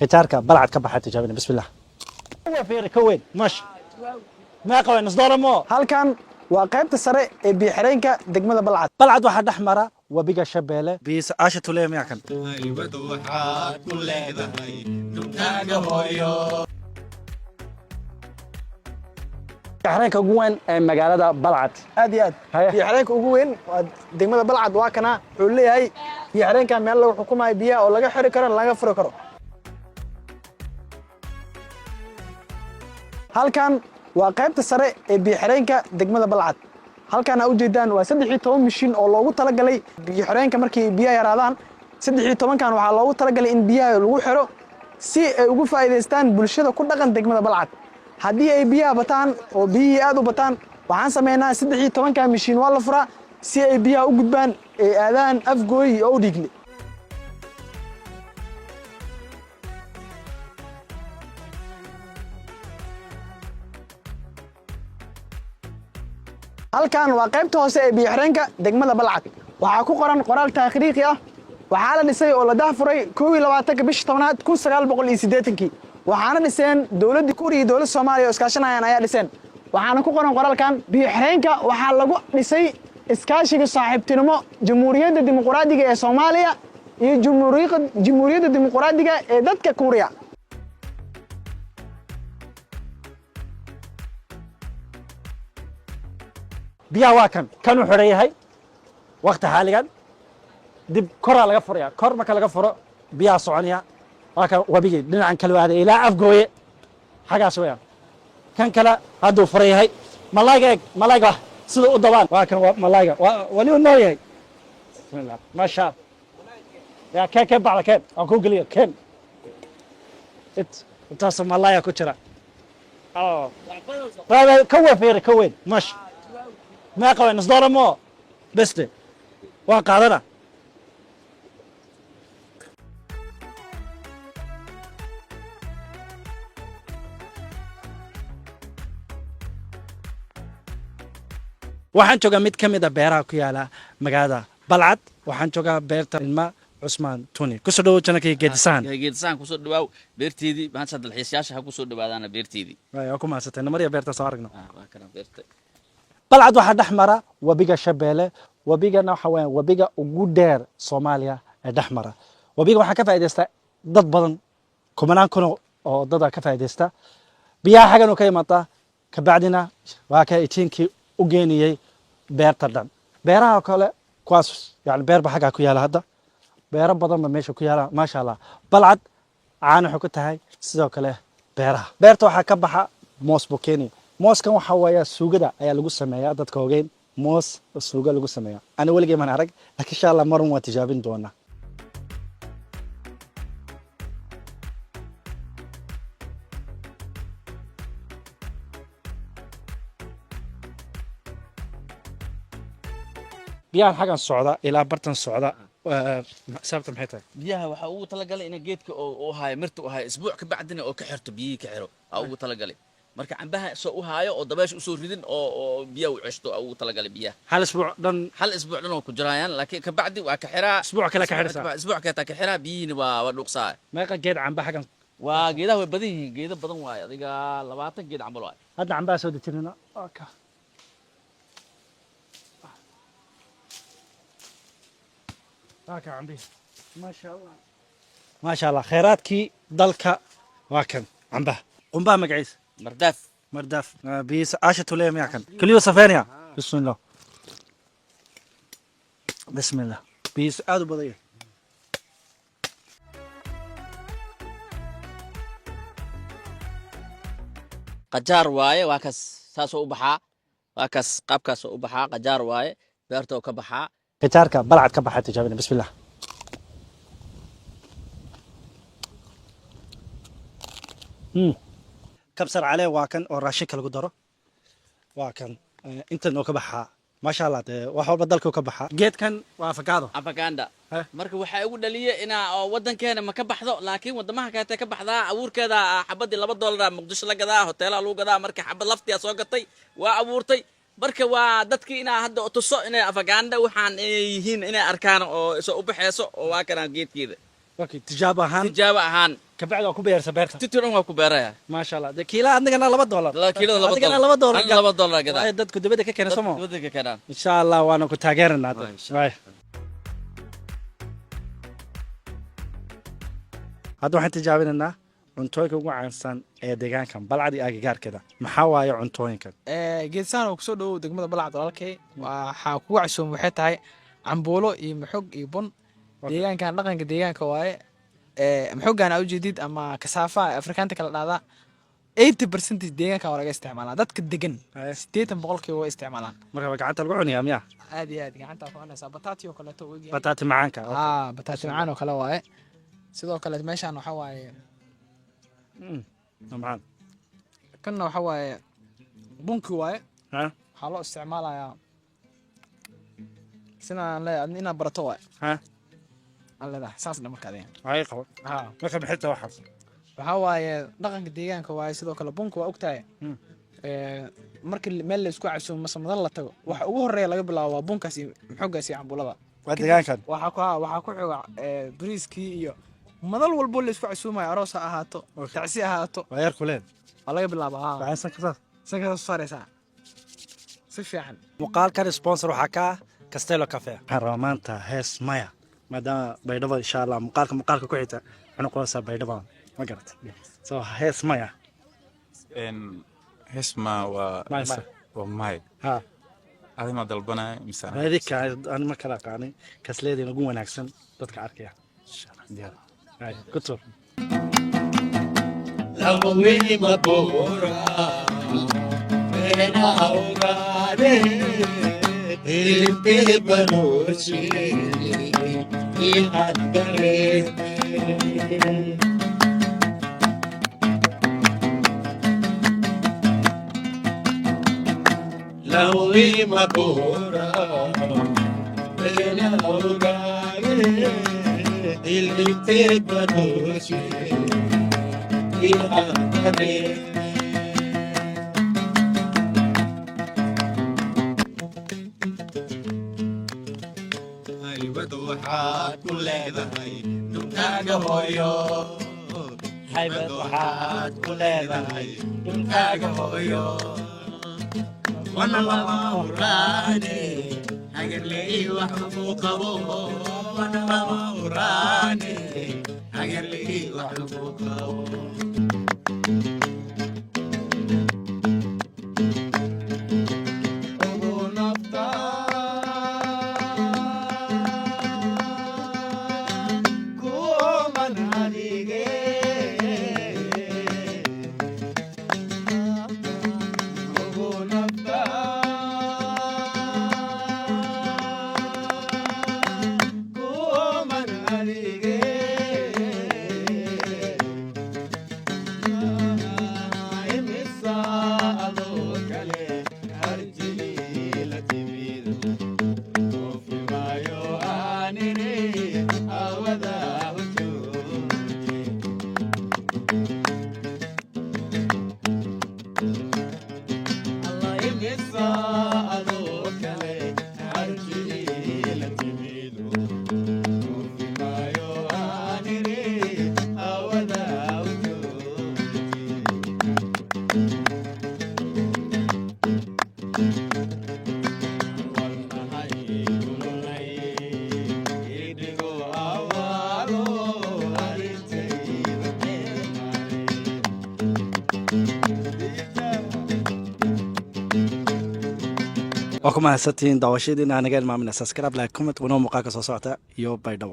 Qajaarka Balcad ka baxa tijaabina. Bismillah. Waa fiiri ka weyn. Mash. Meeqa way nus doolar moo? Halkan waa qaybta sare ee biyo-xireenka degmada Balcad. Balcad waxaa dhex mara webiga Shabeelle. Biisa aasha tuleya miyaa kan? Haybad waxaad ku leedahay dhulkaaga hooyo. Xireenka ugu weyn ee magaalada Balcad. Aad iyo aad. Haye. Biyo-xireenka ugu weyn waa degmada Balcad, waa kana. Wuxuu leeyahay biyo-xireenka meel lagu xukumayo biyaha oo laga xiri karo, laga furi karo. Halkan waa qaybta sare ee biyo-xireenka degmada Balcad. Halkan aa ujeedaan waa 13 mishiin oo loogu talagalay biyo-xireenka markay biyaha yaraadaan. 13-kan waxaa loogu talagalay in biyaha lagu xiro si ay ugu faa'iidaystaan bulshada ku dhaqan degmada Balcad. Haddii ay biyaha bataan oo biyihii aad u bataan, waxaan sameynaa 13-ka mishiin waa la furaa si ay biyaha u gudbaan, ay aadaan Afgooy iyo Owdhiigle. Halkan waa qaybta hoose ee biyo-xireenka degmada Balcad. Waxaa ku qoran qoraal taariikhi ah. Waxaa la dhisay oo la dahfuray 21-ka bishii tobnaad 1980-kii. Waxaana dhiseen dowladda Kuuriya iyo dowladda Soomaaliya oo iskaashanayaan ayaa dhiseen. Waxaana ku qoran qoraalkan: biyo-xireenka waxaa lagu dhisay iskaashiga saaxiibtinimo Jamhuuriyadda Dimuqraadiga ee Soomaaliya iyo Jamhuuriyadda Dimuqraadiga ee dadka Kuuriya. Biyaha waa kan, kanuu xidhan yahay waqti xaaligan. Dib koraa laga furaya. Kor marka laga furo, biyaha soconaya. Waa kan wabigii dhinacan kale aaday ilaa Afgooye, xagaas weeyaan. Kan kale hadduu furan yahay. Malayga eeg, malayga sida u dabaan. Waa kan, waa malayga, waa wali uu nool yahay. Bismillah, maasha ya. Keen, keen bacda keen, aan kuu geliyo, keen. Intaasoo malaya ku jira. Oh. Ka weyn, fiiri ka weyn. Mash. Meeqa way nus doolar moo? Beste waa qaadana. Waxaan joogaa mid ka mid a beeraha ku yaala magaalada Balcad. Waxaan joogaa beerta Ilma Cusmaan Tuni. Kusoo dhawow channelkii Geedisahan. Geedisahan kusoo dhawaaw beerteedii. Maanta dalxiisayaasha ha kusoo dhawaadaana beerteedii. Waa ku mahadsatay. Namariya beerta soo aragno. Ah, waa kana beerta. Balcad waxaa dhex mara webiga Shabeelle. Webigana waxa weeyaan webiga ugu dheer Soomaaliya ee dhex mara. Webiga waxaa ka faa'iidaysta dad badan, kumanaan kun oo dada ka faa'iidaysta. Biyaha xaggan uu ka imaadaa, kabacdina waa ka itiinkii u geeniyey beerta dhan. Beeraha kale kuwaas, yani beer ba xaggaa ku yaala. Hadda beero badan ba meesha ku yaala, maasha Allah. Balcad caan waxay ku tahay sidoo kale beeraha. Beerta waxaa ka baxa moos buu keenaya. Mooskan waxaa weeya suugada ayaa lagu sameeyaa. Dadka ogeyn moos suuga lagu sameeya, ani weligay maan arag, laakiin insha Allah marun waa tijaabin doonaa. Biyahan xaggan socda ilaa bartan socda, sababta maxay tahay? Biyaha waxaa ugu talagalay in geedka oo u haayo mirta u haayo isbuuc ka bacdina oo ka xirto, biyihii ka xiro aa ugu talagalay. Marka cambaha soo u haayo oo dabeesha usoo ridin oo biyaha u ceshto aa ugu talagalay biyaha. Hal isbuuc dhan? Hal isbuuc dhan oo ku jiraayaan, laakiin ka bacdi waa ka xiraa. Isbuuc kale ka xidhaysaa? Isbuuc kale ka xiraa, biyihiina waa dhuuqsaa. Meeqa geed camba xaggan? Waa geedaha way badan yihiin, geedo badan waaye, adiga 20 geed camal waaye. Hadda cambaha soo dejinayna. Okay. Waa ka cambihi, maasha Allah, maasha Allah. Khayraadkii dalka waa kan cambaha. Qumbaha magaciisa? Mardaaf. Mardaaf. Biisa aasha tuleya miyaa kan keliyo safeynaya. Bismillah, bismillah. Biisa aad u badan yahay. Qajaar waaye, waa kaas, saasoo u baxaa, waa kaas, qaabkaasoo u baxaa. Qajaar waaye, beertoo ka baxaa. Qajaarka Balcad ka baxaa tijaabina. Bismillah. Kabsar calee waa kan oo raashinka lagu daro. Waa kan. Intan oo ka baxaa, maasha Allah. Dee wax walba dalka ka baxaa. Geedkan waa avocado. Avocado. Heh. Marka waxaa igu dhaliye inaa oo wadankeena ma ka baxdo, laakiin wadamaha kaleete ka baxdaa. Abuurkeeda xabadii $2 Muqdisho la gadaa, hoteelaha lagu gadaa. Marka xabad laftiyaa soo gatay, waa abuurtay. Marka waa dadkii inaa hadda tuso inay avocado waxaan inay yihiin, inay arkaan oo soo u baxeyso, oo waa kanaa geedkeeda. Okay, tijaabo ahaan. Tijaabo ahaan. Kabacdi waa ku beersa beerta. Titii dhan waa ku beeraya. Maasha Allah. Dee kiilaha adigana $2. Kiilada laba Adigana dollar. $2. Aniga $2 gadaa. Waayo dadku dibadda ka keena somo. Dibadda ka keenaan. Insha Allah waana ku taageeranaa hadda. Waa, insha Waay. Hadda waxaan tijaabinaynaa cuntooyinka ugu caansan ee deegaankan Balcad iyo agagaarkeeda. Maxaa waaye cuntooyinkan? Geesaan oo kusoo dhowow degmada Balcad, walaalkay. Waxaa kugu casuumay waxay tahay cambuulo iyo maxog iyo bun. Deegaankan dhaqanka deegaanka waaye. Maxogaan aa ujeedid ama kasaafa Afrikaanta kala dhahdaa, 80% deegaanka waa laga isticmaalaa, dadka degan. 80% way isticmaalaan. Marka waa gacanta lagu cuniyaa miya? Aad iyo aad, gacanta ku cunaysaa. Bataati oo kaleeto u egyahay. Bataati macaanka. Aa, bataati macaan oo kale waaye. Sidoo kale meeshaan waxaa waaye Waa macaan. Kanna waxaa waaye bunki waaye. Ha. Waxaa loo isticmaalayaa sidaan leeyahay inaad barato waaye. Ha. Aan leedahay saas dhan marka adiga. Waxay qabo. Ha. Marka maxay tahay waxaas? Waxaa waaye dhaqanka deegaanka waaye. Sidoo kale bunka waa ogtahay. Markii meel la isku casuumo mase madal la tago, waxa ugu horeeya laga bilaabo waa bunkaas iyo maxogaas iyo cambuulada. Waa deegaankan. Waxaa ku xiga bariiskii iyo madal walbo la isku casuumayo, aroos ha ahaato, tacsi ha ahaato. Waa yar kuleel. Waa laga bilaabaa, ha. Waxaan sanka saas. Sanka soo saaraysaa si fiican. Muuqaalkan sponsor waxaa ka ah Castello Cafe. Waxaan rabaa maanta hees maya, maadaama Baydhabo insha Allah muuqaalka ku xigta wuxuu noqonaysaa Baydhabo, ma garat? So hees maya. Heesma waa May, may. Waa may. Ha. Adima dalbanaya mise ana? Adika aan ma kala aqaanay kasleedin ugu wanaagsan dadka arkaya. Insha Allah diyaar. Hay, ku tur. Lawima bora Ena augare Ilpe banoche Ihadare. Lawima bora Ena augare Ilpe banoche Ihadare. Haybad waxaad ku leedahay dhulkaaga hooyo. Haybad waxaad ku leedahay dhulkaaga hooyo. Wana lama huraane, hagarley wax lagu qabo. Wana lama huraane, hagarley wax lagu qabo. Ugu nafta ku ooman adige. Ugu nafta ku ooman adige. Imisa adoo kale arjili la timid oofimayo aanini awada hujooje. Allah, imisa adoo kale arjili la timid oofimayo aanini awada hujooje. Waa ku mahadsantihiin daawashadiina. Anaga ilmaamina subscribe, like, comment. Wanoo muuqaalka soo socota iyo Baydhabo.